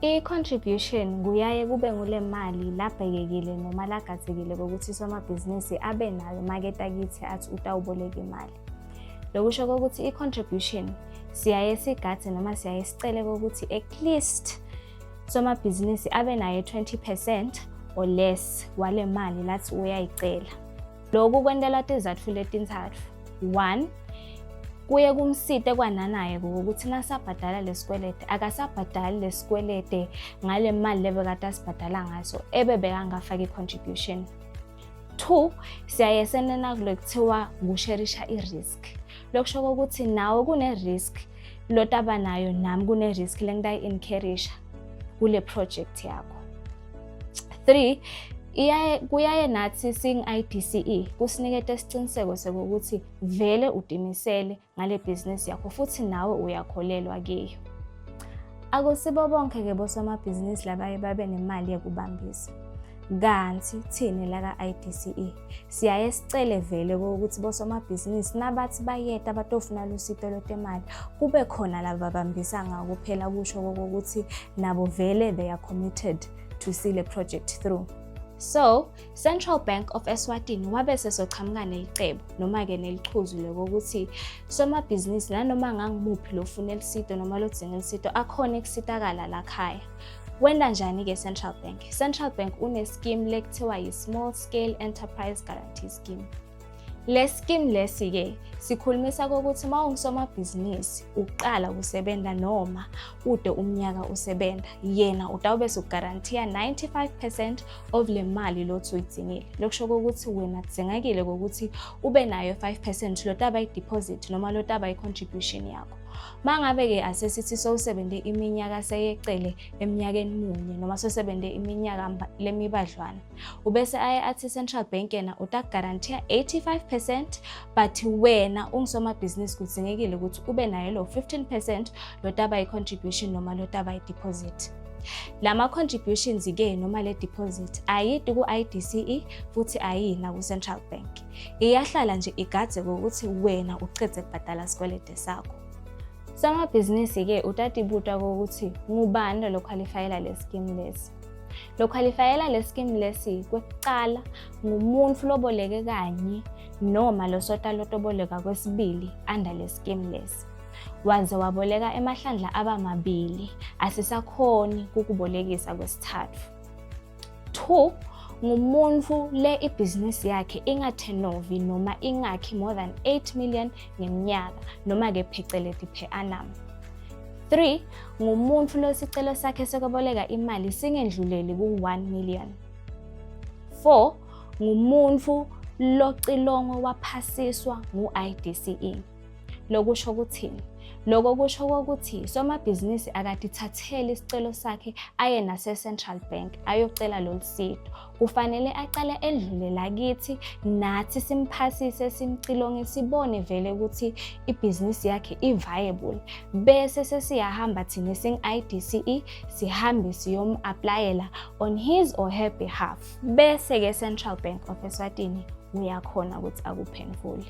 I-contribution kuyaye kube ngule mali labhekekile noma lagadzekile kokuthi somabhizinisi abe nayo maketa kithi athi utawuboleka imali. Lokusho kokuthi i-contribution siyaye sigadze noma siyaye sicele kokuthi at least somabhizinisi abe nayo 20% or less wale mali lathi uyayicela. Lokhu kwentela tizatfu letintsatfu. One, kuye kumsite kwananaye ukuthi nasabhadala lesikwelede akasabhadali lesikwelede ngale mali lebekade asibhadala ngaso ebe bekangafaki i-contribution. Two, siyaye senena kulo kuthiwa kusherisha i-risk. Lokusho kokuthi nawe kune-risk lotaba nayo, nami kune-risk lengitayi-incurrisha kule project yakho. Three, iyaye kuyaye nathi sing-IDCE kusiniketa isiciniseko sokuthi vele utimisele ngale bhizinisi yakho futhi nawe uyakholelwa kiyo. Akusibo bonke-ke bosomabhizinisi labaye babe nemali yokubambisa. Kanti thina la ka-IDCE siyaye sicele vele ukuthi bosomabhizinisi nabathi bayeta batofuna lusito lwetemali kube khona laba babambisa ngako phela, kusho kokuthi nabo vele they are committed to see le project through. So, Central Bank of Eswatini wabe sesochamuka nelicebo noma-ke nelichuzu lokuthi somabhizinisi nanoma ngangimuphi lofuna elisito noma lodzinga elisito akhona ekusitakala lakhaya. Wenda njani-ke Central Bank? Central Bank une-scheme lekuthiwa yi-Small Scale Enterprise Guarantee Scheme. Le scheme lesi-ke sikhulumisa kokuthi uma ungusomabhizinisi uqala ukusebenza noma ude umnyaka usebenza, yena utawube sukugarantiya 95% of le mali lothi uyidzingile. Lokusho kokuthi wena kudzingekile kokuthi ube nayo 5% lotaba i-deposit noma lotaba i-contribution yakho. Mangabe-ke asesithi sowusebenze iminyaka seyecele eminyakeni munye noma sewusebenze iminyaka lemibadlwana, ubese aye athi Central Bank yena utakugarantiya 85%, but wena ungusomabhizinisi kudzingekile ukuthi ube nayo lo 15% lotaba i-contribution noma lotaba i-deposit. Lama contributions-ke noma le deposit ayidi ku-IDCE futhi ayina ku-Central Bank. Iyahlala nje igadze kokuthi wena ucedze kubhadala sikwelede sakho. Somabhizinisi-ke utatibuta kokuthi ngubani lo qualifyela le scheme lesi. Lo qualifyela le scheme lesi kwekucala ngumuntu loboleke kanye noma lo sota lotoboleka kwesibili under le scheme lesi. Waze waboleka emahlandla abamabili, asisakhoni kukubolekisa kwesithathu. Two, ngumuntu le ibhizinisi yakhe ingathenovi noma ingakhi more than 8 million ngeminyaka noma-ke phecelezi per annum. 3, ngumuntu losicelo sakhe sokuboleka imali singendluleli ku-1 million. 4, ngumuntu locilongo waphasiswa ngu-IDCE. Lokusho ukuthini? Lokho kusho ukuthi somabhizinisi akatithatheli isicelo sakhe aye nase-Central Bank ayocela lolu sito. Kufanele acale edlule lakithi nathi simphasise simcilonge sibone vele ukuthi ibhizinisi yakhe i-viable. Bese sesiyahamba thina sing-IDCE sihambe siyom-applyela on his or her behalf. Bese-ke Central Bank of Eswatini uyakhona ukuthi akuphendvule.